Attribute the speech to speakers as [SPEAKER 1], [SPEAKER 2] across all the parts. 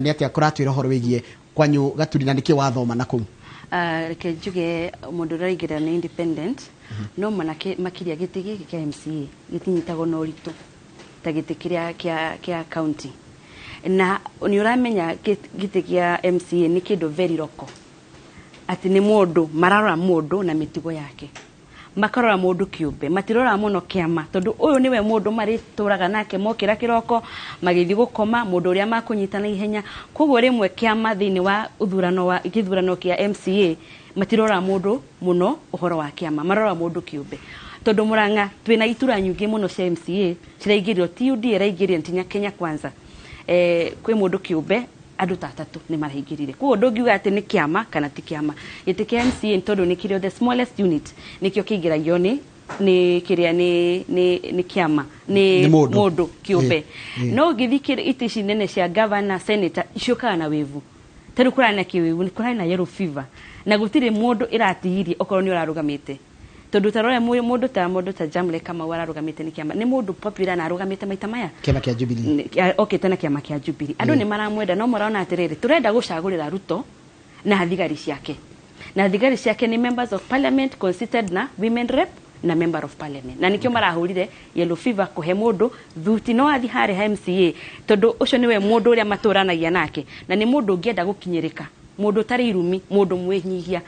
[SPEAKER 1] Nĩ atĩa kũratwĩra ũhoro wĩgiĩ kwanyu Gaturi na nĩkĩ wathoma na kũu?
[SPEAKER 2] Reke njuge mũndũ ũrĩa ũraingĩra nĩ independent, no manake makĩria gĩtĩ gĩkĩ kĩa MCA gĩtinyitagwo na ũritũ ta gĩtĩ kĩrĩa kĩa county, na nĩ ũramenya gĩtĩ kĩa MCA nĩ kĩndũ very local, atĩ nĩ mũndũ mararora mũndũ na mĩtugo yake, makarora mũndũ kĩũmbe, matirora mũno kĩama, tondũ ũyũ nĩwe mũndũ marĩtũraga nake mokĩra kĩroko magĩthiĩ gũkoma, mũndũ ũrĩa makũnyita na ihenya. Koguo rĩmwe kĩama thĩinĩ wa ũthurano wa gĩthurano kĩa MCA matirora mũndũ mũno ũhoro wa kĩama, marora mũndũ kĩũmbe, tondũ Murang'a twĩna itura nyingĩ mũno cia MCA ciraingĩrio, ti UDA ĩraingĩrio, ntinya Kenya Kwanza, kwĩ mũndũ kĩũmbe, andũ ta atatũ nĩ maraingĩrire. Koguo ndũngiuga atĩ nĩ kĩama kana ti kĩama. Gĩtĩ kĩa MCA nĩ tondũ nĩ kĩrĩo the smallest unit, nĩkĩo kĩingĩragio nĩ kĩrĩa nĩ kĩama nĩ
[SPEAKER 1] Nĩ mũndũ.
[SPEAKER 2] Mũndũ kĩũmbe.
[SPEAKER 1] Ĩ.
[SPEAKER 2] No ũngĩthiĩ itĩ ici nene cia governor, senator, ciũkaga na wĩvu. Ta rĩu kũrarĩ na kĩwĩvu, nĩ kũrarĩ na yellow fever na gũtirĩ mũndũ ĩratigirie okorwo nĩ ũrarũgamĩte, tondũ ta rora mũndũ ta Jamle Kamau ararũgamĩte nĩ kĩama, nĩ mũndũ popular na arũgamĩte maita maya.
[SPEAKER 1] Kĩama kĩa Jubilee.
[SPEAKER 2] Okĩte na kĩama kĩa Jubilee, andũ nĩ maramwenda, no marona atĩrĩrĩ, tũrenda gũcagũrĩra Ruto na thigari ciake, na thigari ciake nĩ members of parliament considered na women rep na member of parliament, na nikĩo marahũrire yellow fever kũhe mũndũ thuti. No athi harĩa ha MCA, tondũ ũcio nĩwe mũndũ ũrĩa matũranagia nake, na nĩ mũndũ ũngĩenda gũkinyĩrĩka, mũndũ ũtarĩ irumi, mũndũ mwĩnyihia.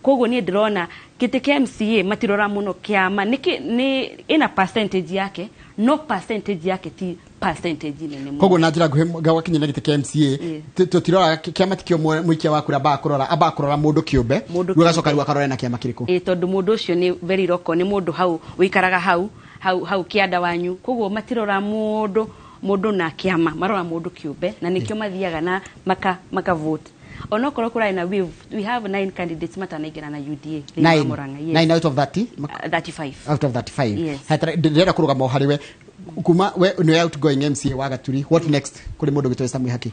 [SPEAKER 2] Koguo niĩ ndĩrona gĩtĩ kĩa MCA matirora mũno kĩama nĩkĩ nĩ ĩna percentage yake, no percentage yake ti percentage nene mũno.
[SPEAKER 1] Koguo na njĩra nguhĩ, gwakinya na gĩtĩ kĩa MCA, tũtiroraga kĩama, tikĩo mũikia wa kura ambaga kũrora, ambaga kũrora mũndũ kĩũmbe.
[SPEAKER 2] Mũndũ
[SPEAKER 1] rĩu agacoka
[SPEAKER 2] kĩũmbe.
[SPEAKER 1] Rĩu akarora na kĩama kĩrĩkũ.
[SPEAKER 2] Ĩ, tondũ mũndũ ũcio nĩ very local, nĩ mũndũ hau ũikaraga hau kĩanda wanyu. Koguo matirora mũndũ na kĩama, marora mũndũ kĩũmbe, na nĩkĩo mathiaga na maka vote onokorwo kũrarĩ na wave. We have nine candidates matanaingĩra na UDA thĩinĩ wa
[SPEAKER 1] Nine.
[SPEAKER 2] Murang'a, yes.
[SPEAKER 1] 9 out of 30?
[SPEAKER 2] 35.
[SPEAKER 1] Out of 35?
[SPEAKER 2] Yes.
[SPEAKER 1] Ndĩrenda kũrũgama o harĩ we, kuma we nĩ outgoing MCA wa Gaturi, what next kũrĩ mũndũ gwĩtwo Esther Mwihaki?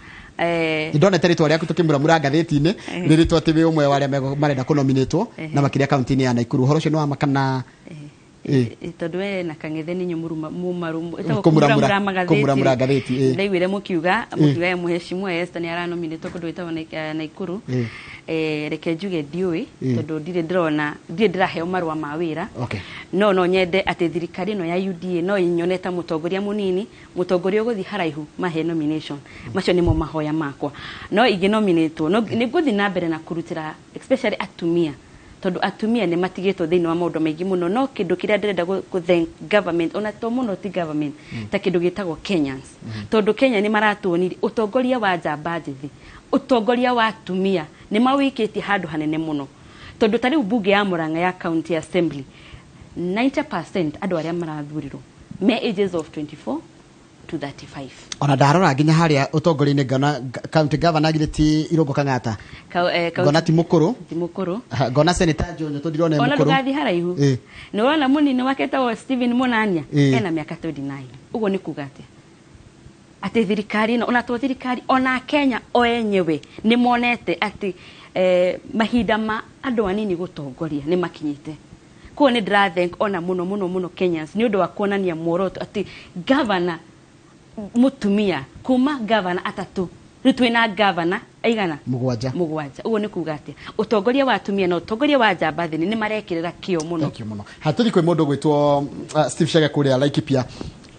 [SPEAKER 1] Ndonete rĩtwa rĩaku tũkĩmuramura ngathĩti-inĩ, rĩrĩtwo atĩ wĩ ũmwe wa arĩa marenda kũnominĩtwo na makĩria kaunti-inĩ ya Naikuru. Ũhoro ũcio nĩ wa ma kana ĩ?
[SPEAKER 2] Tondũ we na Kang'ethe nĩ inyuĩ ĩtagwo
[SPEAKER 1] Kũmuramura-
[SPEAKER 2] kũmuramura magathĩti.
[SPEAKER 1] Kũmuramura ngathĩti, ĩ.
[SPEAKER 2] Ndaiguire mũkiuga ye mũheshimiwa Esther nĩ aranominĩtwo kũndũ gwĩtagwo Naikuru. Reke njuge ndiũĩ, tondũ ndirĩ ndĩrona, ndirĩ ndĩraheo marũa ma wĩra. No nyende atĩ thirikari ĩno ya UDA no inyone ta mũtongoria mũnini, mũtongoria ũgũthiĩ haraihu, mahe nomination. Macio nĩmo mahoya makwa. No ingĩ nominatwo, no nĩ ngũthiĩ na mbere na kũrutĩra especially atumia, tondũ atumia nĩ matigĩtwo thĩinĩ wa maũndũ maingĩ mũno. No kĩndũ kĩrĩa ndĩrenda gũ thank government, ona to mũno ti government, ta kĩndũ gĩtagwo Kenyans, tondũ Kenya nĩ maratuonirie ũtongoria wa njamba njĩthĩ, ũtongoria wa atumia nĩ mawĩkĩtie handũ hanene mũno, tondũ ta rĩu mbunge ya Murang'a ya county assembly, 90% andũ arĩa marathurirwo me ages of 24 to 35.
[SPEAKER 1] Ona ndarora nginya harĩa ũtongoria-inĩ ngona county governor githĩ ti Irũngũ Kang'ata? Ngona ti mũkũrũ.
[SPEAKER 2] Ti mũkũrũ.
[SPEAKER 1] Aha, ngona senator Njonyo tũndirona e
[SPEAKER 2] Ona
[SPEAKER 1] mũkũrũ.
[SPEAKER 2] Ndũgathiĩ haraihu. Nĩ wona mũnini wake etagwo Stephen Munania, ena mĩaka 29. Ũguo nĩ kuga atĩa? Atĩ thirikari ĩno, ona to thirikari, ona Kenya o enyewe nĩ monete atĩ mahinda ma andũ anini gũtongoria nĩ makinyĩte. Koguo nĩ ndĩra thank ona mũno mũno mũno Kenyans nĩ ũndũ wa kuonania muoroto atĩ governor mũtumia, kuma governor atatũ, rĩu twĩna governor aigana?
[SPEAKER 1] 7.
[SPEAKER 2] 7. Ũguo nĩ kuga atĩa? Ũtongoria wa atumia na ũtongoria wa njamba thĩ nĩ marekĩrĩra kĩo mũno.
[SPEAKER 1] Thank you mũno. Hatũthi kwĩ mũndũ gwĩtwo Steve Chege kũrĩa Laikipia.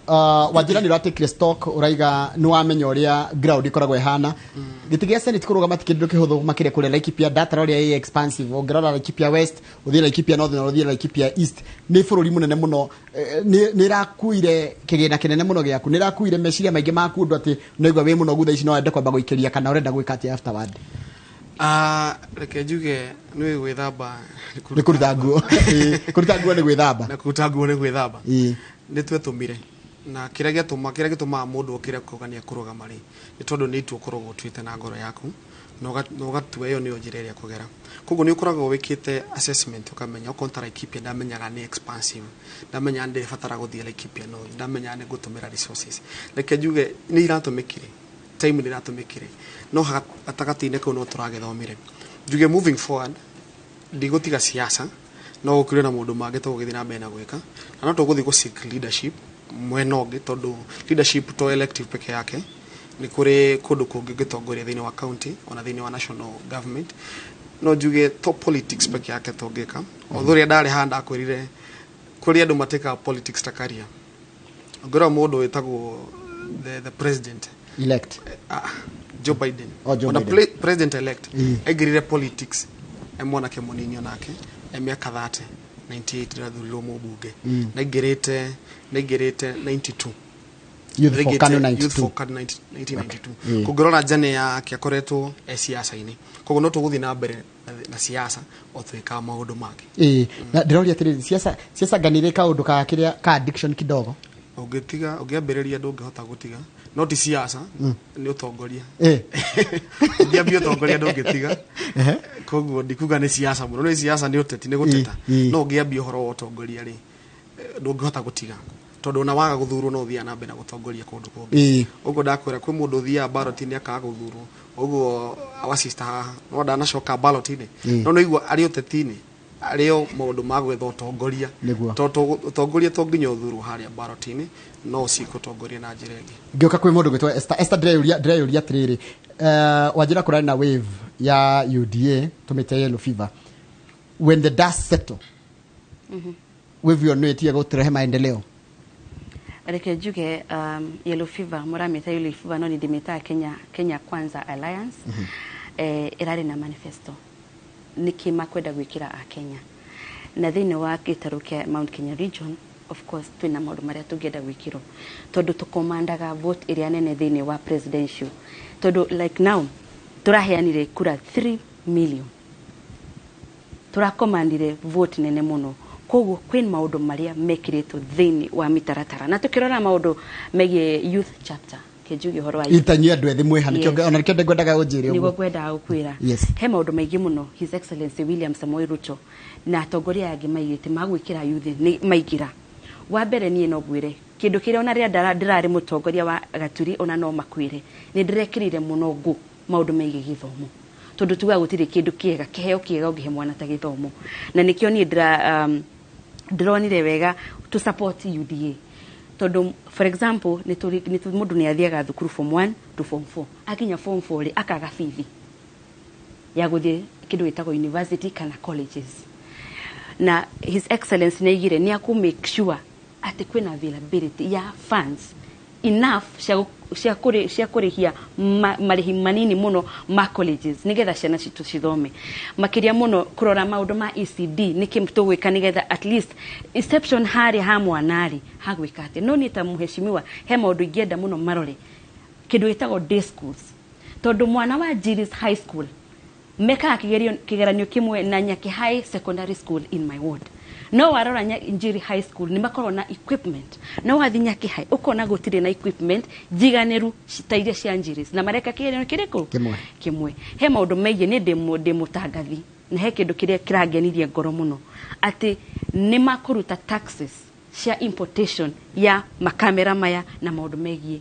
[SPEAKER 1] Wanjĩra nĩ ũratekire stock, ũraiga nĩ wamenya ũrĩa ground ĩkoragwo ĩhana. Gĩtĩ gĩa senate kũrũgama ti kĩndũ kĩhũthũ, makĩria kũrĩa Laikipia. Data ũrĩa ĩ expansive, ũngĩrora Laikipia West, ũthiĩ Laikipia North na ũthiĩ Laikipia East, nĩ bũrũri mũnene mũno. Nĩ ĩrakuire kĩgĩna kĩnene mũno gĩaku, nĩ ĩrakuire meciria maingĩ maku, ũndũ atĩ nĩigua wĩ mũnogu thaa ici, no wende kwamba gũikĩria, kana ũrenda gwĩka atĩa afterward?
[SPEAKER 3] Reke njuge nĩ gwĩthamba.
[SPEAKER 1] Nĩ kũruta nguo. Kũruta nguo nĩ gwĩthamba.
[SPEAKER 3] Na kũruta nguo nĩ gwĩthamba. Nĩ twetũmire na kĩrĩa gĩatũma, kĩrĩa gĩtũmaga mũndũ okĩre kuga nĩ ekũrũgama rĩ, nĩ tondũ nĩ itua ũkoragwo ũtuĩte na ngoro yaku na ũgatua ĩyo nĩyo njĩra ĩrĩa kũgera. Koguo nĩ ũkoragwo wĩkĩte assessment, ũkamenya okorwo ta Laikipia ndamenyaga nĩ expansive, ndamenyaga ndĩbatara gũthiĩ Laikipia North, ndamenyaga nĩ ngũtũmĩra resources. Reke njuge nĩ iratũmĩkire, time nĩ iratũmĩkire, no gatagatĩ-inĩ kau no tũragĩthomire. Njuge moving forward ndigũtiga siasa, no gũkĩrĩ na maũndũ mangĩ tũgũgĩthiĩ na mbere na gwĩka, na no tũgũthiĩ gũ seek leadership mwena ũngĩ, tondũ leadership to elective peke yake. Nĩ kũrĩ kũndũ kũngĩ ũngĩtongoria thĩinĩ wa county ona thĩinĩ wa national government. No njuge to politics peke yake tũngĩka. Although rĩrĩa ndarĩ haha ndakwĩrire kũrĩ andũ matĩkaga politics ta career. Ũngĩrora mũndũ wĩtagwo the president
[SPEAKER 1] elect,
[SPEAKER 3] Joe Biden.
[SPEAKER 1] Oh, Joe
[SPEAKER 3] Ona
[SPEAKER 1] Biden.
[SPEAKER 3] President elect aingĩrire politics e mwanake mũnini, onake e mĩaka 30, 98 ndĩrathurirwo mũmbunge. Naingĩrĩte 92.
[SPEAKER 1] Youth for
[SPEAKER 3] Naingĩrĩte
[SPEAKER 1] KANU.
[SPEAKER 3] Youth for
[SPEAKER 1] 92.
[SPEAKER 3] KANU 1992. Kũngĩrora njane yake akoretwo e siasa-inĩ, koguo no tũgũthiĩ na mbere na siasa o twĩkaga maũndũ mangĩ.
[SPEAKER 1] Ĩĩ, na ndĩroria atĩrĩrĩ, siasa siasa nganire kaũndũ ka kĩrĩa ka addiction kidogo.
[SPEAKER 3] Ũngĩtiga, ũngĩambĩrĩria ndũngĩhota gũtiga. No ti siasa, nĩ ũtongoria. Ũngĩambia ũtongoria ndũngĩtiga. Koguo ndikuga nĩ siasa mũno, nĩ siasa nĩ ũteti, nĩ gũteta. No ũngĩambia ũhoro wa ũtongoria rĩ, ndũngĩhota gũtiga, tondũ ona waga gũthurwo no ũthiaga na mbere na gũtongoria kũndũ kũngĩ. Ũguo ndakwĩra kwĩ mũndũ ũthiaga ballot-inĩ akaga gũthurwo. Ũguo our sister haha no ndanacoka ballot-inĩ, no nĩ igua arĩ ũteti-inĩ, arĩ o maũndũ ma gwetha ũtongoria. Tondũ ũtongoria to nginya ũthurwo harĩa ballot-inĩ, no ũcigũtongoria na njĩra ĩngĩ.
[SPEAKER 1] Ngĩũka kwĩ mũndũ gwĩtwo Esther. Esther, ndĩreyũria atĩrĩrĩ, wanjĩra kũrarĩ na wave ya UDA tũmĩte yellow fever. When the dust settle, wave ĩyo nĩ ĩtige gũtũrehe maendeleo?
[SPEAKER 2] Reke njuge, yellow fever mũramĩta yellow fever, no nĩ ndĩmĩtaga Kenya Kwanza Alliance. Ĩrarĩ na manifesto nĩkĩ makwenda gwĩkĩra a Kenya, na thĩinĩ wa gĩtarũ kĩa Mount Kenya region, of course twĩna maũndũ marĩa tũngĩenda gwĩkĩrwo, tondũ tũkomandaga vote ĩrĩa nene thĩinĩ wa presidential, tondũ like now tũraheanire kura 3 million, tũrakomandire vote nene mũno. Koguo kwĩ maũndũ marĩa mekĩrĩtwo thĩinĩ wa mĩtaratara, na tũkĩrora maũndũ megiĩ youth chapter, kĩnjuge ũhoro wa youth.
[SPEAKER 1] Itanyuĩ andũ ethĩ mwĩha nĩkĩo?
[SPEAKER 2] Yes.
[SPEAKER 1] Ona nĩkĩo ngwendaga ũnjĩre
[SPEAKER 2] Nĩguo
[SPEAKER 1] ũguo.
[SPEAKER 2] ngwendaga gũkwĩra. He maũndũ maingĩ mũno His Excellency William Samoei Ruto na atongoria angĩ maigĩte magwĩkĩra youth nĩ maingĩra. Wa mbere, niĩ no ngwĩre kĩndũ kĩrĩa ona rĩrĩa ndĩrarĩ mũtongoria wa Gaturi, ona no makwĩre nĩ ndĩrekĩrĩire mũno ngũ maũndũ megiĩ gĩthomo, tondũ tugaga gũtirĩ kĩndũ kĩega, kĩheo kĩega ũngĩhe mwana ta gĩthomo. Na nĩkĩo niĩ ndĩronire wega to support UDA, tondũ for example mũndũ nĩ athiaga thukuru form 1 to form 4, akinya form 4 rĩ, akaga bithi ya gũthiĩ kĩndũ gĩtagwo university kana colleges. Na His Excellence nĩ aigire nĩ akũ make sure atĩ kwĩna availability ya funds enough cia kũrĩhia marĩhi manini mũno ma colleges, nĩgetha ciana citũ cithome. Makĩria mũno kũrora maũndũ ma ECD, nĩkĩ tũgwĩka nĩgetha at least reception harĩa ha mwana rĩ hagwĩka atĩ. No niĩ ta mheshimiwa he maũndũ ingĩenda mũno marore, kĩndũ gĩtagwo day schools, tondũ mwana wa Jiris High School mekaga kĩgeranio kĩmwe na Nyaki High Secondary School in my ward. No warora Njiri High School nĩ makoragwo na equipment, no wathiĩ Nyaki High ũkona gũtirĩ na equipment njiganĩru ta iria cia Njiris, na mareka kĩgeranio kĩrĩkũ?
[SPEAKER 1] Kĩmwe.
[SPEAKER 2] Kĩmwe. He maũndũ megiĩ nĩ ndĩ mũtangathi, na he kĩndũ kĩrĩa kĩrangenirie ngoro mũno, atĩ nĩ makũruta taxes cia importation ya makamera maya na maũndũ megiĩ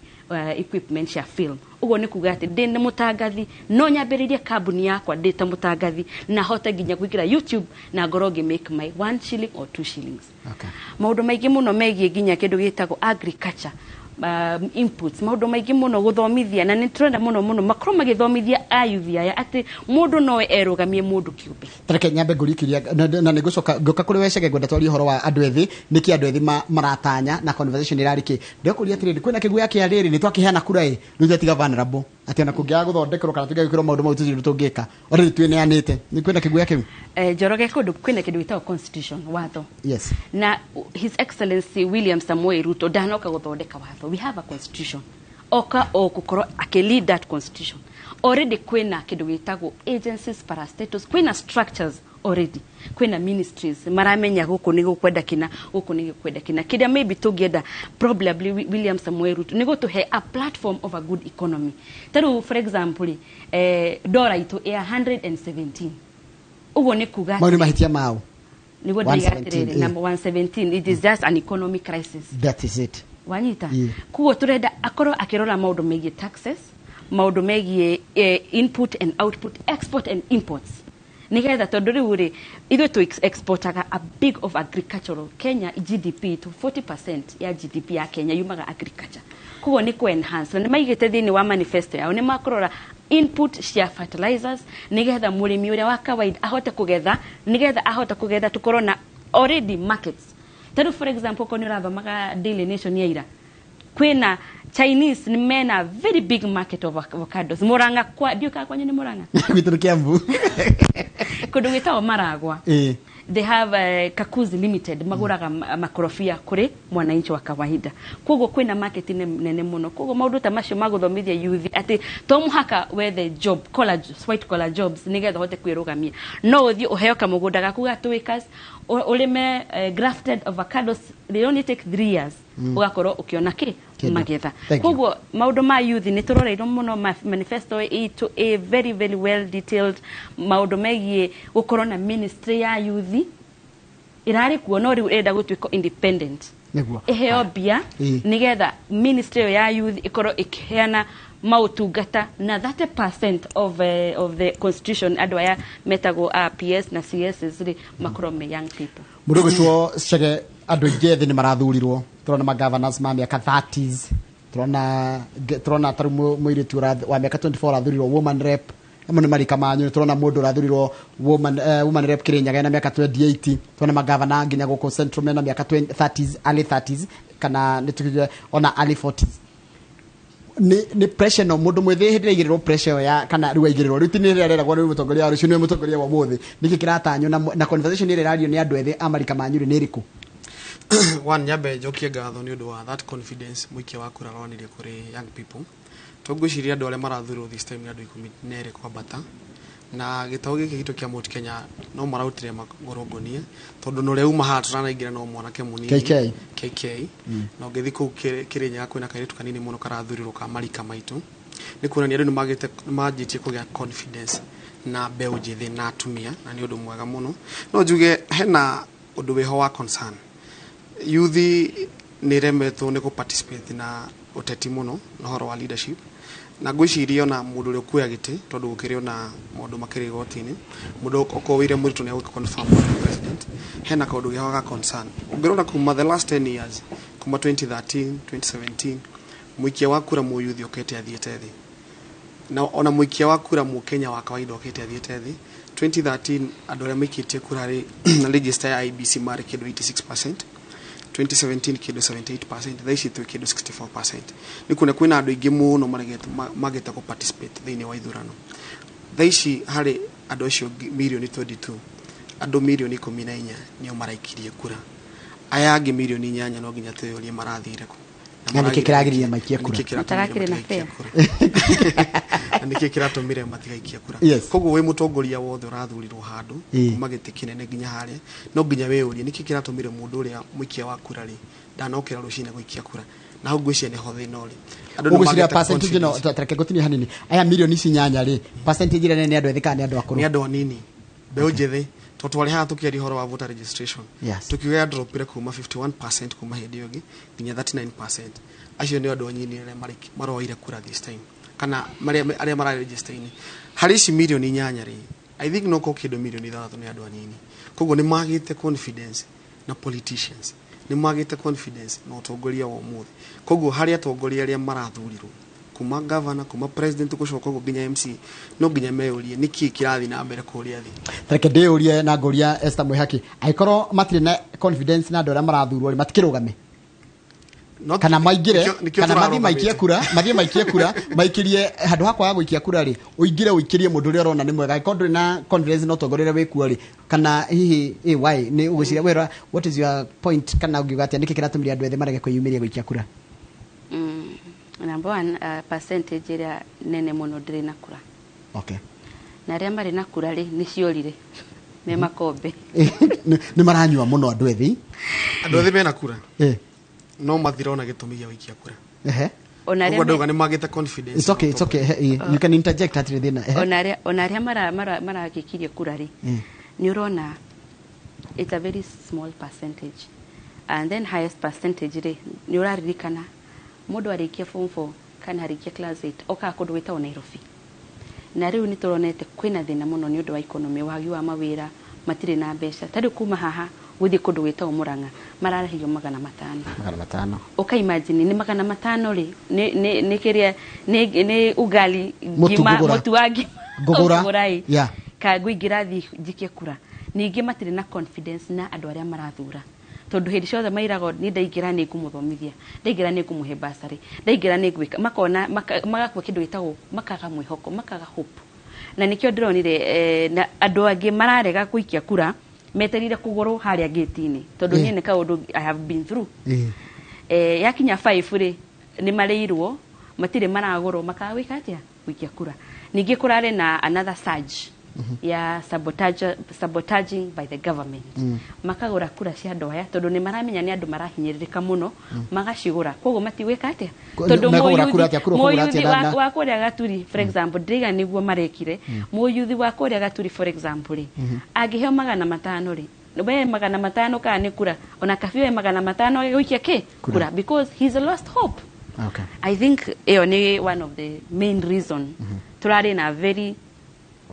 [SPEAKER 2] equipment cia film. Ũguo nĩ kuga atĩ ndĩ nĩ mũtangathi, no nyambĩrĩrie kambuni yakwa ndĩ ta mũtangathi, na hote nginya kũingĩra YouTube na ngorwo ngĩ make my 1 shilling or 2 shillings. Maũndũ maingĩ mũno megiĩ nginya kĩndũ gĩtagwo agriculture inputs, maũndũ maingĩ mũno gũthomithia, na nĩ tũrenda mũno mũno makorwo magĩthomithia ayuthi aya atĩ mũndũ no erũgamie, mũndũ kĩũmbe.
[SPEAKER 1] Tareke nyambe ngũrikiria na nĩ ngũcoka ngũka kũrĩ wecege. Ngwenda twarie ũhoro wa andũ ethĩ, nĩkĩ andũ ethĩ maratanya na conversation ĩrarĩ kĩ. Ndĩrakũria atĩrĩrĩ, kwĩna kĩguoya kĩa rĩrĩ nĩ twakĩheana kura ĩ rĩu twatiga vulnerable, atĩ ona kũngĩaga gũthondekerwo kana tũngĩaga gwĩkĩrwo maũndũ mau tũtirĩ ũndũ tũngĩka, already twĩneanĩte. Nĩ kwĩna kĩguoya kĩu?
[SPEAKER 2] Njoroge, kũndũ kwĩna kĩndũ gĩtagwo constitution, watho. Na His Excellency William Samoei Ruto ndanoka gũthondeka watho. We have a constitution, oka o gũkorwo akĩ lead that constitution. Already kwĩna kĩndũ gĩtagwo agencies, parastatals, kwĩna structures already, kwĩna ministries maramenya gũkũ nĩ gũkwenda kĩna, gũkũ nĩ gũkwenda kĩna. Kĩrĩa maybe tũngĩenda probably William Samoei Ruto nĩ gũtũhe a platform of a good economy. Ta rĩu for example rĩ, dora itũ ya 117, ũguo nĩ kuga
[SPEAKER 1] Mau nĩ mahĩtia mao?
[SPEAKER 2] Nĩguo ndĩiga
[SPEAKER 1] 117,
[SPEAKER 2] atĩrĩrĩ, number 117, it is just an economic crisis.
[SPEAKER 1] That is it.
[SPEAKER 2] Wanyita?
[SPEAKER 1] Yeah.
[SPEAKER 2] Koguo turenda akorwo akĩrora maũndũ megiĩ taxes, maũndũ megiĩ input and output, export and imports. Nigetha tondu riu ri ithuĩ tu exportaga a big of agricultural Kenya GDP to 40% ya GDP ya Kenya yumaga agriculture. Koguo nĩ ku enhance na nĩ maigĩte thĩinĩ wa manifesto yao nĩ makũrora input cia fertilizers nigetha mũrĩmi ũrĩa wa kawaida ahote kũgetha, nigetha ahote kũgetha tũkorwo na already markets. Tarĩu for example, okorwo nĩ ũrathomaga Daily Nation ya ira, kwĩna Chinese nĩ mena very big market of avocados. Murang'a kwa ndiũ kana kwanyu nĩ Murang'a?
[SPEAKER 1] Gwitũ nĩ Kiambu.
[SPEAKER 2] Kũndũ gwĩtagwo Maragwa, they have Kakuzi Limited, magũraga makorobia kũrĩ mwananchi wa kawaida. Koguo kwĩna market nene mũno. Koguo maũndũ ta macio ma gũthomithia youth atĩ to mũhaka wethe job collar, white collar jobs nĩgetha ũhote kwĩrũgamia, no ũthiĩ ũheo kamũgũnda gaku ga 2 acres, ũrĩme grafted avocados. They only take 3 years, ũgakorwo ũkĩona kĩ?
[SPEAKER 1] Kĩndũ.
[SPEAKER 2] Magetha.
[SPEAKER 1] Thank you.
[SPEAKER 2] Koguo maũndũ ma youth nĩ tũroreirwo mũno. Manifesto itũ ĩ very very well detailed. Maũndũ megiĩ gũkorwo na ministry ya youth ĩrarĩ kuo, no rĩu ĩrenda gũtuĩka independent, ĩheo mbia nĩgetha ministry ĩyo ya youth ĩkorwo ĩkĩheana maũtungata na 30% of the constitution, andũ aya metagwo PS na CSs rĩ, makorwo me young people.
[SPEAKER 1] Mũndũ ũgwĩtwo Chege, andũ aingĩ ethĩ nĩ marathurirwo. Tũrona ma governors ma mĩaka 30s, tũrona tarĩu mũirĩtu wa mĩaka 24 arathurirwo woman rep. Amwe nĩ marika manyu. Tũrona mũndũ ũrathurirwo woman rep Kĩrĩnyaga na mĩaka 28. Tũrona magavana nginya gũkũ Central mena mĩaka 20, 30s, early 30s, kana nĩ tuge ona early 40s. Nĩ pressure no mũndũ mwĩthĩ hĩndĩ ĩrĩa aigĩrĩrwo pressure ĩyo ya kana rĩu aigĩrĩrwo rĩu ti nĩ rĩrĩa rĩragwo nĩ mũtongoria wa rũciũ, nĩwe mũtongoria wa ũmũthĩ, nĩkĩ kĩratanywo na conversation ĩrĩa ĩrario nĩ andũ ethĩ a marika manyu rĩ nĩ ĩrĩkũ?
[SPEAKER 3] One, nyambe njokie ngatho nĩ ũndũ wa that confidence mũikia wa kura aronire kũrĩ young people. To ngwĩciria andũ arĩa marathurwo this time nĩ andũ 12 kwambata, na gĩtaũ gĩkĩ gitũ kĩa Mount Kenya no marautire magũrũ ngũnia, tondũ na ũrĩa uma haha tũranaingĩra no mwanake mũnini.
[SPEAKER 1] KK.
[SPEAKER 3] KK. Na ũngĩthiĩ kũu Kĩrĩnyaga kwĩna kairĩtu kanini mũno karathurirwo ka marika maitũ. Nĩ kuonania andũ nĩ manjĩtie kũgĩa confidence na mbeũ njĩthĩ na atumia, na nĩ ũndũ mwega mũno. No njuge hena ũndũ wĩho wa concern. Youth nĩ ĩremetwo nĩ kũ-participate na ũteti mũno na ũhoro wa leadership, na ngwĩciria ona mũndũ ũrĩa ũkuoya gĩtĩ, tondũ gũkĩrĩ ona maũndũ makĩrĩ igoti-inĩ, mũndũ okorwo William Ruto nĩ egũka confirm as president, hena kaũndũ geho ga concern. Ũngĩrora kuma the last 10 years, kuma 2013, 2017, mũikia wa kura mũyuthi okĩte athiĩte thĩ, na ona mũikia wa kura mũkenya wa kawaida okĩte athiĩte thĩ. 2013 andũ arĩa maikĩtie kura rĩ na register ya IEBC marĩ kĩndũ 86%, 2017 kĩndũ 78%, thaa ici twĩ kĩndũ 64%. Nĩ kuona kwĩna andũ aingĩ mũno maregete magĩte kũ participate thĩinĩ wa ithurano. Thaa ici harĩ andũ acio mirioni 22, andũ mirioni 14 nĩo maraikirie kura. Aya angĩ mirioni 8 no nginya twĩyũrie marathire kũ.
[SPEAKER 1] Na nĩkĩ kĩragiririe maikie kura?
[SPEAKER 3] Nĩkĩ kĩratũmire
[SPEAKER 2] Matarakĩrĩ na
[SPEAKER 3] matigaikie
[SPEAKER 2] fair.
[SPEAKER 3] kura? Na nĩkĩ kĩratũmire matigaikie kura? Koguo wĩ mũtongoria wothe ũrathurirwo handũ, kuma gĩtĩ kĩnene nginya harĩa, no nginya wĩyũrie nĩkĩ kĩratũmire mũndũ ũrĩa mũikia wa kura rĩ ndanokĩra rũcinĩ gũikia kura. Na hau ngwĩciria nĩho thĩna ũrĩ. Andũ nĩ
[SPEAKER 1] Ũgwĩciria
[SPEAKER 3] magĩte
[SPEAKER 1] percentage no
[SPEAKER 3] confidence.
[SPEAKER 1] Tareke ngũtinie hanini. Aya mirioni ici 8 rĩ, percentage ĩrĩa nene nĩ andũ ethĩ kana nĩ andũ akũrũ?
[SPEAKER 3] Nĩ andũ anini, mbeũ njĩthĩ, tondũ twarĩ haha tũkĩaria ũhoro wa voter registration, tukiuga ya dropire kuma 51% kuma hĩndĩ ĩyo ĩngĩ nginya 39%. Acio nĩ andũ anini arĩa maroire kura this time, kana arĩa mararegister-inĩ. Harĩ ici mirioni 8 rĩ, I think no korwo kĩndũ mirioni 6 nĩ andũ anini. Koguo nĩ magĩte confidence na politicians, nĩ magĩte confidence na ũtongoria wa ũmũthĩ. Koguo harĩ atongoria arĩa marathurirwo kuma governor, kuma president, gũcoka ũguo nginya MC, no nginya meyũrie nĩkĩ kĩrathiĩ na mbere kũrĩa thĩ.
[SPEAKER 1] Reke ndĩyũrie na ngũria Esther Mwihaki, angĩkorwo matirĩ na confidence na andũ arĩa marathurwo rĩ, matikĩrũgame kana maingĩre
[SPEAKER 3] Nĩkĩo
[SPEAKER 1] kana mathiĩ maikie
[SPEAKER 3] tũrarũgamĩte.
[SPEAKER 1] kura, mathiĩ maikie kura, maikĩrie handũ ha kwaga gũikia kura rĩ, ũingĩre ũikĩrie mũndũ ũrĩa ũrona nĩ mwega, angĩkorwo ndũrĩ na confidence na ũtongoria ũrĩa wĩkuo rĩ. Kana hihi why nĩ ũgwĩciria wera, what is your point, kana ũngiuga atĩa, nĩkĩ kĩratũmire andũ ethĩ marege kwĩyumĩria gũikia kura?
[SPEAKER 2] Number one, percentage ĩrĩa nene mũno ndĩrĩ na kura. Na arĩa marĩ na kura rĩ, nĩ ciorire me makombe.
[SPEAKER 1] Nĩ maranyua mũno andũ ethĩ.
[SPEAKER 3] Andũ ethĩ mena kura, no matirona gĩtũmi gĩa gũikia kura.
[SPEAKER 2] Ona arĩa
[SPEAKER 3] Koguo ndauga nĩ magĩte confidence.
[SPEAKER 1] It's okay, it's okay. You can interject, hatirĩ thĩna.
[SPEAKER 2] Ona arĩa maragĩkirie kura rĩ, nĩ ũrona it's a very small percentage. And then highest percentage rĩ, nĩ ũraririkana mũndũ arĩkia form 4 kana arĩkia class 8 okaga kũndũ gwĩtagwo Nairobi. Na rĩu nĩ tũronete kwĩna thĩna mũno nĩ ũndũ wa economy, wagi wa mawĩra, matirĩ na mbeca. Ta rĩu kuma haha gũthiĩ kũndũ gwĩtagwo Murang'a mararĩhio 500.
[SPEAKER 1] 500.
[SPEAKER 2] Ũka imagine nĩ 500 rĩ, nĩ kĩrĩa nĩ ugali ngima, mũtu wa ngima
[SPEAKER 1] ngũgũra ĩ. Yeah.
[SPEAKER 2] Ka ngũingĩra thiĩ njikie kura. Ningĩ matirĩ na confidence na andũ arĩa marathura, tondũ hĩndĩ ciothe mairagwo nĩ ndaingĩra nĩ ngũmũthomithia, ndaingĩra nĩ ngũmũhe bursary, ndaingĩra nĩ ngwĩka, makona magakua kĩndũ gĩtagwo makaga mwĩhoko, makaga hope. Na nĩkĩo ndĩronire na andũ angĩ mararega gũikia kura meterire kũgũrwo harĩa gate-inĩ, tondũ niĩ nĩ kaũndũ I have been through. Yakinya 5 rĩ, nĩ marĩirwo, matirĩ maragũrwo, makaga gwĩka atĩa, gũikia kura. Ningĩ kũrarĩ na another surge ya sabotaging by the government. Makagũra kura cia andũ aya tondũ nĩ maramenya nĩ andũ marahinyĩrĩrĩka mũno, magacigũra. Koguo matigwĩka atĩa, tondũ mũyuthi wa kũrĩa Gaturi for example, ndĩga nĩguo marekire. Mũyuthi wa kũrĩa Gaturi for example rĩ, angĩheo 500 rĩ, we 500 kana nĩ kura, ona kabi we 500 gũikia kĩ kura, because he's lost hope.
[SPEAKER 1] Okay.
[SPEAKER 2] I think ĩyo nĩ one of the main reason tũrarĩ na very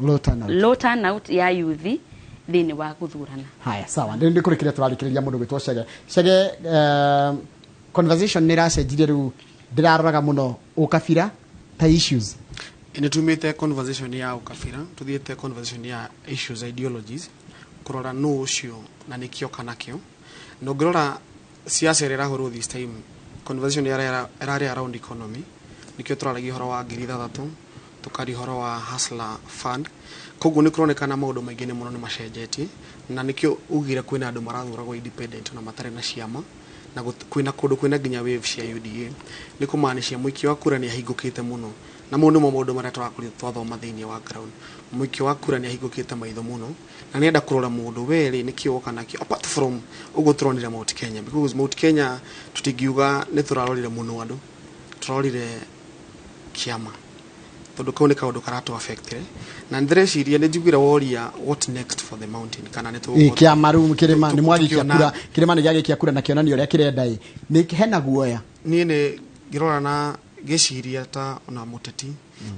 [SPEAKER 2] low turnout ya youth thĩinĩ wa gũthurana.
[SPEAKER 1] Haya, sawa. Nĩ kũrĩkĩria tũrarĩkĩrĩria mũndũ gwĩtwo Chege. Chege, conversation nĩ ĩracenjirie rĩu, ndĩraroraga mũno ũkabira ta issues.
[SPEAKER 3] Nĩ tumĩte conversation ya ũkabira, tũthiĩte conversation ya issues, ideologies, kũrora nũ ũcio na nĩkĩo kana kĩo. Na ũngĩrora siasa ĩrĩa ĩrahũrwo this time, conversation ĩrarĩ around economy, nĩkĩo tũraragia ũhoro wa 6,000, tukaria ũhoro wa Hustler Fund. Koguo nĩ kũronekana maũndũ maingĩ nĩ mũno nĩ macenjetie, na nĩkĩo ugire kwĩna andũ marathuragwo independent na matarĩ na ciama, na kwĩna kũndũ kwĩna nginya wave cia UDA. Nĩ kũmaanisha mũikia wa kura nĩ ahingũkĩte mũno, na mau nĩmo maũndũ marĩa tũrakorirwo twathoma thĩinĩ wa ground. Mũikia wa kura nĩ ahingũkĩte maitho mũno, na nĩenda kũrora mũndũ we rĩ nĩkĩo woka nakĩo, apart from ũguo tũronire Mount Kenya, because Mount Kenya tũtingiuga nĩ tũrarorire mũno andũ, tũrarorire kĩama, tondũ kau nĩ kaũndũ karatũ affectire. Na ndĩreciria nĩ njiguire woria what next for the mountain, kana nĩ tũgũkorwo
[SPEAKER 1] kĩama rĩu kĩrĩma nĩ mwagĩkia kura, kĩrĩma nĩ gĩagĩkia kura na kĩonania ũrĩa kĩrenda ĩ, nĩ hena guoya.
[SPEAKER 3] Niĩ nĩ ngĩrora na ngĩciria ta ona mũteti,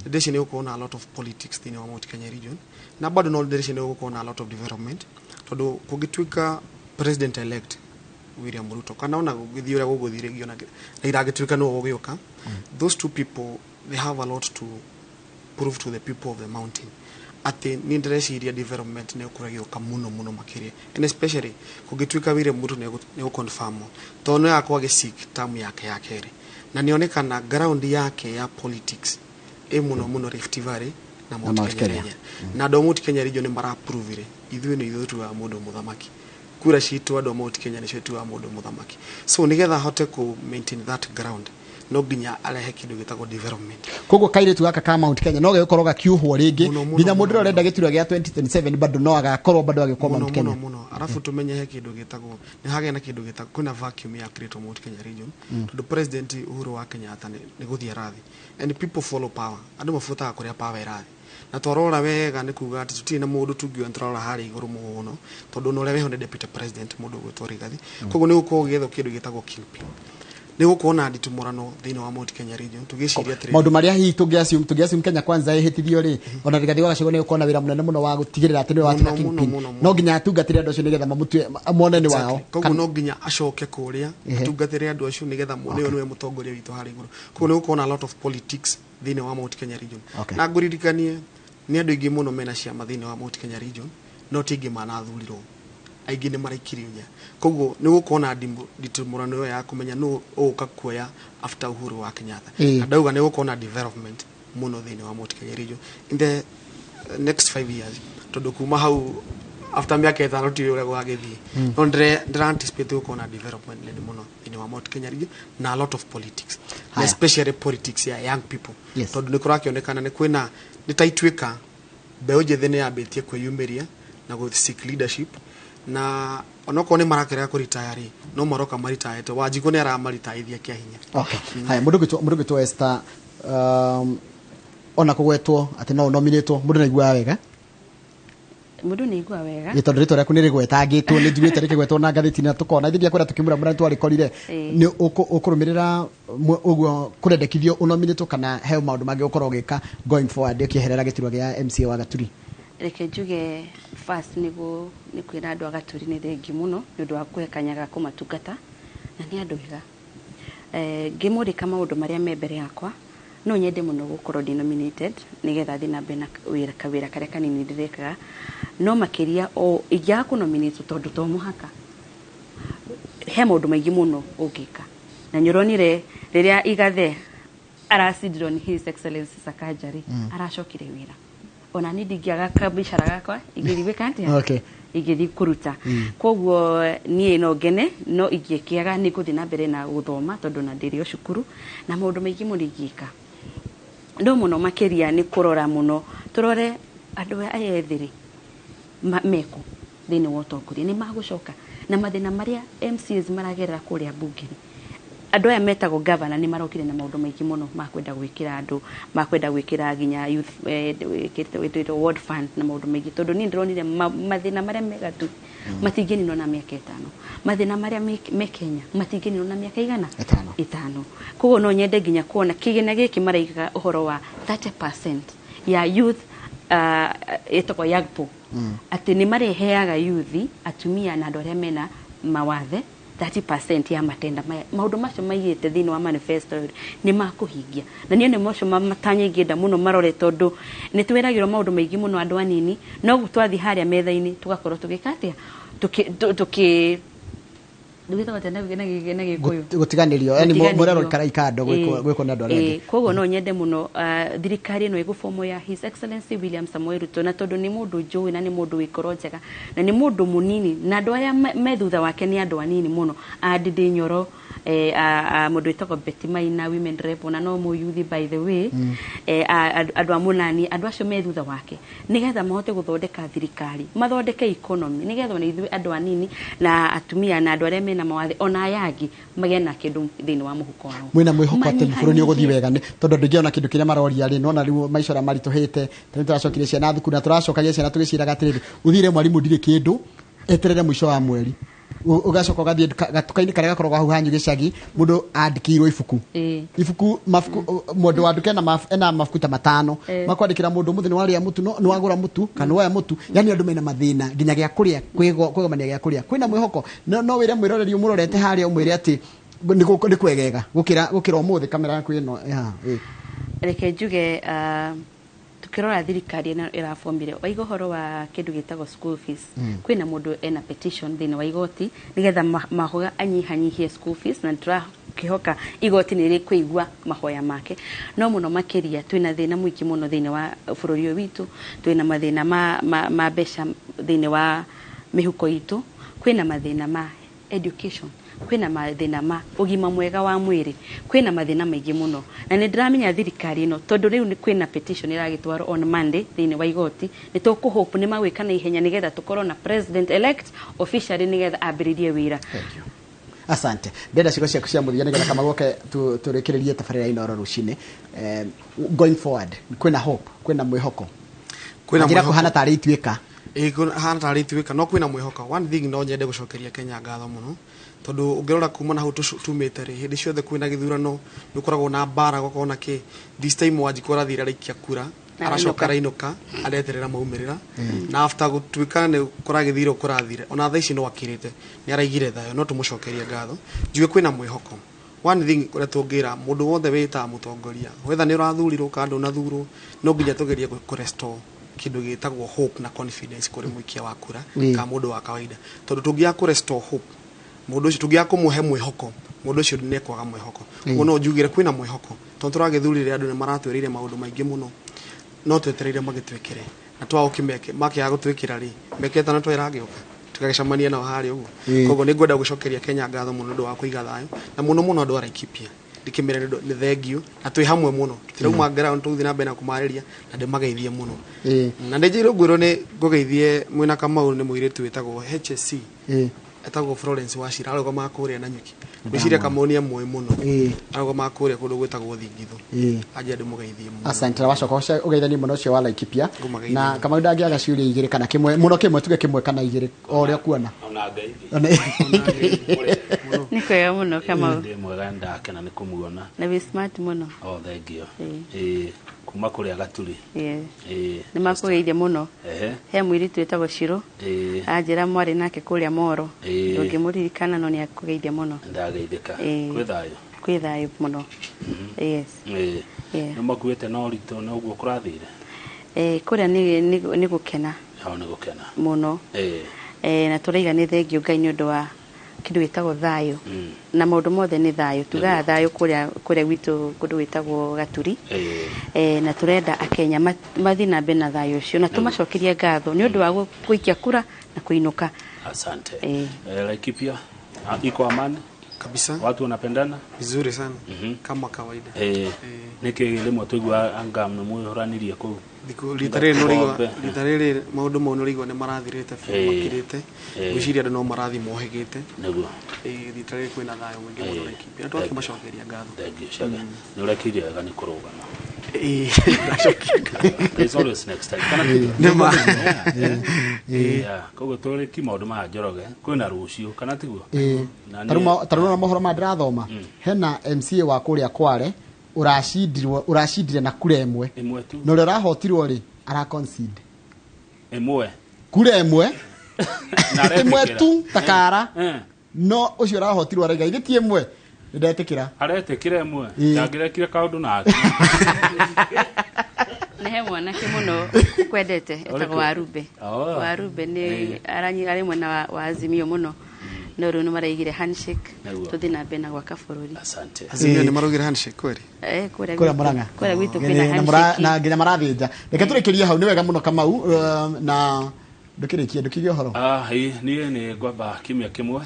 [SPEAKER 3] ndĩreciria nĩ gũkorwo na a lot of politics thĩinĩ wa Mount Kenya region, na bado no ndĩreciria nĩ gũkorwo na a lot of development, tondũ kũngĩtuĩka president elect William Ruto kana ona gũgĩthiĩ ũrĩa gũgũthiĩ rĩngĩ ona Raila agĩtuĩka nĩwe ũgũgĩũka, those two people they have a lot to prove to the people of the mountain atĩ niĩ ndĩreciria development nĩ ĩgũkorwo ĩgĩũka mũno mũno makĩria, and especially kũngĩtuĩka William Ruto nĩ gũconfirm, tondũ no yakorwo agĩseek term yake ya kerĩ, na nĩonekana ground yake ya politics ĩ mũno mũno Rift Valley na Mount Kenya region. Na andũ a Mount Kenya region nĩ maraprovire ithuĩ nĩ ithuĩ tuaga mũndũ mũthamaki, kura citũ andũ a Mount Kenya nĩcio tuaga mũndũ mũthamaki. So nĩgetha ahote kũ maintain that ground no nginya arehe kĩndũ gĩtagwo development.
[SPEAKER 1] Koguo kairĩtu gaka ka Mount Kenya no gĩgũkorwo gakiuhwo rĩngĩ nginya mũndũ ũrĩa ũrenda gĩturwa gĩa 2027 bado no agakorwo bado agĩũka Mount Kenya.
[SPEAKER 3] Mũno mũno. Arabu tũmenye he kĩndũ gĩtagwo nĩ hagĩa na kĩndũ gĩtagwo kwĩna vacuum ya create Mount Kenya region, tondũ president Uhuru wa Kenyatta nĩ gũthiĩ arathi, and people follow power, andũ mabuataga kũrĩa power ĩrathiĩ. Na twarora wega nĩ kuga atĩ tũtirĩ na mũndũ tũngiuga nĩtũrarora harĩa igũrũ mũno, tondũ ona ũrĩa wĩho nĩ deputy president mũndũ ũgwĩtwo Rigathi. Koguo nĩ gũkorwo gũgĩethwo kĩndũ gĩtagwo kingpin, nĩ gũkorwo na nditimũrano thĩinĩ wa Mount Kenya region. Tũgĩciria atĩrĩrĩ,
[SPEAKER 1] maũndũ marĩa hihi tũngĩassume Kenya Kwanza ĩhĩtithio rĩ, ona Rigathi wa Gachagua nĩ gũkorwo na wĩra mũnene mũno wa gũtigĩrĩra atĩ nĩwe watuĩka kingpin, no nginya atungatĩre andũ acio nĩgetha mamũtue mone nĩ wao.
[SPEAKER 3] Koguo no nginya acoke kũrĩa atungatĩre andũ acio nĩgetha mone ũyũ nĩwe mũtongoria witũ harĩa igũrũ. Koguo nĩ gũkorwo na a lot of politics thĩinĩ wa Mount Kenya region. Na ngũririkanie nĩ andũ aingĩ mũno mena ciama thĩinĩ wa Mount Kenya region, no ti aingĩ manathurirwo, aingĩ nĩ maraikirio nja. Koguo nĩ gũkorwo na nditimũrano ĩyo ya kũmenya nũ ũgũka kuoya after Uhuru wa Kenyatta. Na ndauga nĩ gũkorwo na development mũno thĩinĩ wa Mount Kenya region in the next 5 years, tondũ kuma hau after mĩaka 5 tiũĩ ũrĩa gũgagĩthiĩ. No ndĩra anticipate gũkorwo na development nene mũno thĩinĩ wa Mount Kenya region na a lot of politics, na especially politics ya young people, tondũ nĩ kũrakĩonekana nĩ kwĩna nĩ ta ituĩka mbeũ njĩthĩ nĩ yambĩtie kwĩyumĩria na gũ seek leadership, na onokorwo nĩ marakĩrega kũritaya rĩ, no maroka maritayete. Wanjikũ nĩ aramaritayithia kĩa hinya.
[SPEAKER 1] Okay. Haya, mũndũ gwĩtwo Esther, ona kũgwetwo atĩ no nominatwo, mũndũ naiguaga wega?
[SPEAKER 2] Mũndũ nĩ aigua wega.
[SPEAKER 1] Ĩ tondũ rĩtwa rĩaku nĩ rĩgwetangĩtwo, nĩ njiguĩte rĩkĩgwetwo na ngathĩti na tũkona ithuĩ ndiakwĩra tũkĩmũramũra nĩ twarĩkorire. Nĩ ũkũrũmĩrĩra ũguo kũrendekithio ũnominĩtwo kana he maũndũ mangĩ ũkorwo ũgĩka going forward ũkĩeherera gĩturwa gĩa MCA wa Gaturi?
[SPEAKER 2] Reke njuge first nĩguo nĩ kwĩra andũ a Gaturi nĩ thengiũ mũno nĩ ũndũ wa kũhe kanya ga kũmatungata na nĩ andũ ega. Ngĩmũrĩka maũndũ marĩa me mbere yakwa, no nyende mũno gũkorwo ndĩ nominated nĩgetha thiĩ na mbere na wĩra kawĩra karĩa kanini ndĩrekaga, no makĩria o ingĩaga kũnominatwo tondũ to mũhaka, he maũndũ maingĩ mũno ũngĩka. Na nĩ ũronire rĩrĩa Igathe aracindirwo nĩ His Excellency Sakaja rĩ, aracokire wĩra. Ona niĩ ndingĩaga kabicara gakwa ingĩthiĩ gwĩka atĩa? Ingĩthiĩ kũruta. Koguo niĩ no ngene, no ingĩkĩaga nĩ ngũthiĩ na mbere na gũthoma tondũ na ndĩrĩ o cukuru na maũndũ maingĩ mũno ingĩka. No mũno makĩria nĩ kũrora mũno, tũrore andũ aya ethĩ rĩ, meko thĩinĩ wa ũtongoria nĩ magũcoka na mathĩna marĩa MCAs maragerera kũrĩa mbunge. Andũ aya metagwo governor nĩ marokire na maũndũ maingĩ mũno ma kwenda gwĩkĩra andũ, ma kwenda gwĩkĩra nginya youth, wĩtĩtwo ward fund na maũndũ maingĩ, tondũ niĩ ndĩronire mathĩna marĩa me Gaturi matingĩninwo na mĩaka 5, mathĩna marĩa me Kenya matingĩninwo na mĩaka igana
[SPEAKER 1] 5.
[SPEAKER 2] 5. Koguo no nyende nginya kuona kĩgĩna gĩkĩ maraigaga ũhoro wa 30% ya youth, ĩtagwo YAGPO, atĩ nĩ mareheaga youth, atumia na andũ arĩa mena mawathe 30% ya matenda maya. Maũndũ macio maigĩte thĩinĩ wa manifesto nĩ makũhingia, na niĩ nĩ macio matanya ingĩenda mũno marore, tondũ nĩ twĩragĩrwo maũndũ maingĩ mũno andũ anini, no twathiĩ harĩa metha-inĩ tũgakorwo tũgĩka atĩa, tũkĩ ndũgĩtagwo atĩa na Gĩkũyũ?
[SPEAKER 1] Gũtiganĩrio, yani
[SPEAKER 2] Gũtiganĩrio.
[SPEAKER 1] Mũrerwo ikara ikando gwĩkwo nĩ andũ arĩa angĩ.
[SPEAKER 2] Koguo no nyende mũno thirikari ĩno ĩgũbomwo ya His Excellency William Samoei Ruto, na tondũ nĩ mũndũ njũĩ na nĩ mũndũ wĩ ngoro njega na nĩ mũndũ mũnini, na andũ arĩa me thutha wake nĩ andũ anini mũno, a Ndindi Nyoro, mũndũ wĩtagwo Betty Maina, women rep, ona no mũyuthi by the way, andũ a Mũnani, andũ acio me thutha wake, nĩgetha mahote gũthondeka thirikari, mathondeke economy, nĩgetha ona ithuĩ andũ anini na atumia na andũ arĩa mena mawathe ona aya angĩ magĩe na kĩndũ thĩinĩ wa mũhuko wao.
[SPEAKER 1] Mwĩna mwĩhoko atĩ bũrũri nĩ ũgũthiĩ
[SPEAKER 2] Manyihanyihie.
[SPEAKER 1] wega, nĩ tondũ andũ aingĩ ona kĩndũ kĩrĩa maroria rĩ, nona rĩu maica ũrĩa maritũhĩte, tondũ tũracokirie ciana thukuru na tũracokagia ciana tũgĩciĩraga atĩrĩrĩ, ũthire mwarimũ ndirĩ kĩndũ, eterere mũico wa mweri. Ũgacoka ũgathiĩ gatuka-inĩ karĩa gakoragwo hau hanyu gĩcagi, mũndũ andĩkĩirwo ibuku. Ibuku, mabuku, mũndũ wa nduka ena mabuku ta 5. Makwandĩkĩra mũndũ ũmũthĩ nĩ warĩa mũtu, no, nĩ wagũra mũtu, kana nĩ woya mũtu. Yani andũ mena mathĩna nginya gĩa kũrĩa, kwĩgomania gĩa kũrĩa. Kwĩna mwĩhoko. No, no wĩre mwĩroreri ũmũrorete harĩa ũmwĩre atĩ nĩ kwegega gũkĩra ũmũthĩ kamera yaku ĩno. Ya, ĩ.
[SPEAKER 2] Reke njuge, tukĩrora thirikari ĩno ĩrabomire, waiga ũhoro wa kĩndũ gĩtagwo school fees. Kwĩna mũndũ ena petition thĩinĩ wa igoti nĩgetha mahoya anyihanyihie school fees, na tũrakĩhoka igoti nĩ rĩkũigua mahoya make. No mũno makĩria twĩna thĩna mũingĩ mũno thĩinĩ wa bũrũri ũyũ witũ, twĩna mathĩna ma mbeca thĩinĩ wa mĩhuko itũ, kwĩna mathĩna ma education, kwĩna mathĩna ma ũgima mwega wa mwĩrĩ, kwĩna mathĩna maingĩ mũno. Na nĩ ndĩramenya thirikari ĩno, tondũ rĩu nĩ kwĩna petition ĩragĩtwarwo on Monday thĩinĩ wa igoti, nĩ tũkũhope nĩ magwĩka na ihenya nĩgetha tũkorwo na president elect officially nĩgetha ambĩrĩrie wĩra.
[SPEAKER 1] Thank you. Asante. Ndenda ciugo ciaku cia mũthia nĩgetha Kamau oke tũrĩkĩrĩrie tabarĩra ĩno oro rũcinĩ. Going forward, kwĩna hope, kwĩna mwĩhoko.
[SPEAKER 3] Kwĩna
[SPEAKER 1] Njĩra
[SPEAKER 3] mwĩhoko.
[SPEAKER 1] kũhana tarĩ ituĩka.
[SPEAKER 3] Ĩĩ, hana tarĩ ituĩka, no kwĩna mwĩhoko. One thing no nyende gũcokeria Kenya ngatho mũno, tondũ ũngĩrora kuma na hau tumĩte rĩ, hĩndĩ ciothe kwĩna gĩthurano nĩ ũkoragwo na mbara, gũgakorwo na kĩ. This time Wanjikũ arathire araikia kura,
[SPEAKER 2] Na
[SPEAKER 3] aracoka
[SPEAKER 2] arainũka.
[SPEAKER 3] Arainũka, areterera maumĩrĩra. Na after gũtuĩka nĩ kũragĩthire kũrathire, ona thaa ici no akirĩte, nĩ araigire thayũ, no tũmũcokerie ngatho. Njuge kwĩna mwĩhoko. One thing ũrĩa tũngĩra mũndũ wothe wĩtaga mũtongoria, whether nĩ ũrathurirwo kana ndũnathurwo, no nginya tũgerie kũ restore kĩndũ gĩtagwo hope na confidence kũrĩ mũikia wa kura kana mũndũ wa kawaida, tondũ tũngĩaga kũ restore hope mũndũ ũcio, tũngĩaga kũmũhe mwĩhoko mũndũ ũcio, nĩ ekwaga mwĩhoko. Koguo no njugire kwĩna mwĩhoko, tondũ tũragĩthurire andũ nĩ maratwĩrĩire maũndũ maingĩ mũno, no twetereire magĩtwĩkĩre, na twaga gũkĩmeke makĩaga gũtwĩkĩra rĩ, mĩaka 5 ĩragĩũka tũgagĩcemania nao harĩa ũguo. Koguo nĩ ngwenda gũcokeria Kenya ngatho mũno nĩ ũndũ wa kũiga thayũ, na mũno mũno andũ a Laikipia ndĩkĩmere nĩ thengiũ na twĩ hamwe mũno, tũtirauma ground, tũgũthiĩ na mbere na kũmarĩria na ndĩmageithie mũno. Na nĩ njĩrwo ngwĩrwo nĩ ngũgeithie mwĩna Kamau nĩ mũirĩtu wĩtagwo HSC. Etagwo Florence Wachira, arũgamaga kũrĩa Nanyuki. Ngwĩciria Kamau nĩ amũĩ mũno. Arũgamaga kũrĩa kũndũ gwĩtagwo Thingithũ. Anjia ndĩmũgeithie mũno.
[SPEAKER 1] Asante, na wacoka ũgeithanie mũno ũcio wa Laikipia.
[SPEAKER 3] Ngũmageithia.
[SPEAKER 1] Na Kamau ndangĩaga ciũria igĩrĩ kana kĩmwe, mũno kĩmwe, tuge kĩmwe kana igĩrĩ, o ũrĩa ũkuona.
[SPEAKER 4] Ona ngeithi.
[SPEAKER 2] Nĩ kwega mũno, Kamau.
[SPEAKER 4] Ndĩ mwega, ndakena nĩ kũmuona.
[SPEAKER 2] Na wĩ smart mũno.
[SPEAKER 4] O thengio. Ĩĩ, kuma kũrĩa Gaturi. Ĩĩ.
[SPEAKER 2] Nĩ makũgeithia mũno. He mũirĩtu wĩtagwo Shiro. Anjĩra mwarĩ nake kũrĩa Moro. Ndũngĩmũririkana, no nĩ akũgeithia mũno.
[SPEAKER 4] Ndageithĩka. Kwĩ thayũ?
[SPEAKER 2] Kwĩ thayũ mũno, yes.
[SPEAKER 4] Nĩ makuĩte na ũritũ na ũguo kũrathire?
[SPEAKER 2] Kũrĩa nĩ gũkena.
[SPEAKER 4] Hau nĩ gũkena.
[SPEAKER 2] Mũno. Na tũraiga nĩ thengio Ngai nĩ ũndũ wa kĩndũ gĩtagwo thayũ. Na maũndũ mothe nĩ thayũ, tugaga thayũ kũrĩa gwitũ kũndũ gwĩtagwo Gaturi. Na tũrenda Akenya mathiĩ na mbere na thayũ ũcio, na tũmacokerie ngatho nĩ ũndũ wa gũikia kura na kũinũka.
[SPEAKER 4] Asante. Laikipia iko amani?
[SPEAKER 3] Kabisa.
[SPEAKER 4] Watu wanapendana?
[SPEAKER 3] Vizuri sana. Kama kawaida.
[SPEAKER 4] Nĩkĩ rĩmwe tũigua anga nĩ mwĩhũranirie kũu?
[SPEAKER 3] Thikũ rita rĩrĩ nĩũraigua, rita rĩrĩ maũndũ mau nĩũraigua nĩ marathirĩte biũ, makirĩte. Ngwĩciria andũ no marathiĩ mohĩgĩte.
[SPEAKER 4] Nĩguo.
[SPEAKER 3] Rita rĩrĩ kwĩna thayũ mũingĩ mũno Laikipia. Na twakĩmacokeria ngatho.
[SPEAKER 4] Thank you, Chege. Nĩ ũrekire wega nĩ kũrũgama.
[SPEAKER 3] Ndacokia ngatho.
[SPEAKER 4] There's always next time. Kana tiguo?
[SPEAKER 3] Nĩ ma.
[SPEAKER 4] Yeah. Koguo tũrĩki maũndũ maya Njoroge, kwĩna rũciũ, kana tiguo? Na
[SPEAKER 1] Tarĩu ona mohoro ma ndĩrathoma, hena MCA wa kũrĩa Kware ũracindire na kura ĩmwe.
[SPEAKER 4] Ĩmwe tu.
[SPEAKER 1] Na ũrĩa ũrahotirwo rĩ, ara concede.
[SPEAKER 4] Ĩmwe.
[SPEAKER 1] Kura ĩmwe.
[SPEAKER 4] Na aretĩkĩra.
[SPEAKER 1] Ĩmwe tu ta kara. No ũcio ũrahotirwo araiga ithe ti ĩmwe. Nĩndetĩkĩra.
[SPEAKER 4] Aretĩkĩra ĩmwe. Ndangĩrekire kaũndũ nake.
[SPEAKER 2] Nĩ he mwanake mũno ũkwendete, etagwo Warube. Warube nĩ arĩ mwena wa Azimio mũno. No rĩu nĩ maraigire handshake, tũthiĩ na mbere na gwaka bũrũri.
[SPEAKER 4] Asante.
[SPEAKER 3] Azimio nĩ maraugire handshake kweri?
[SPEAKER 2] Kũrĩa
[SPEAKER 1] Kũrĩa Murang'a.
[SPEAKER 2] Kũrĩa gwitũ kwĩna
[SPEAKER 1] Na
[SPEAKER 2] handshake.
[SPEAKER 1] na nginya marathĩnja. Reke tũrĩkĩrie hau, nĩ wega mũno Kamau, na ndũkĩrĩkie, ndũkĩgie ũhoro.
[SPEAKER 4] Niĩ nĩ ngwamba kiumia kĩmwe,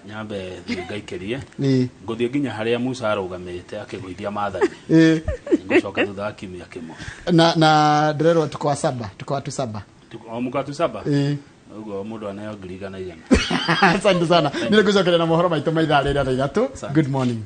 [SPEAKER 4] nyambe thiĩ ngaikĩrie. Ngũthiĩ nginya harĩa Musa arũgamĩte akĩgũithia maathani. Ngũcoka thutha wa kiumia kĩmwe.
[SPEAKER 1] Na ndĩrerwo tuko wa saba, tuko watu saba.
[SPEAKER 4] Tuko, o mũko watu saba? Ũguo mũndũ aneo ngiri igana igana.
[SPEAKER 1] Asante sana. Nĩ ngũcokeria na mohoro maitũ ma ithaa rĩrĩa thaa ithatũ.
[SPEAKER 4] Asante.
[SPEAKER 1] Good morning.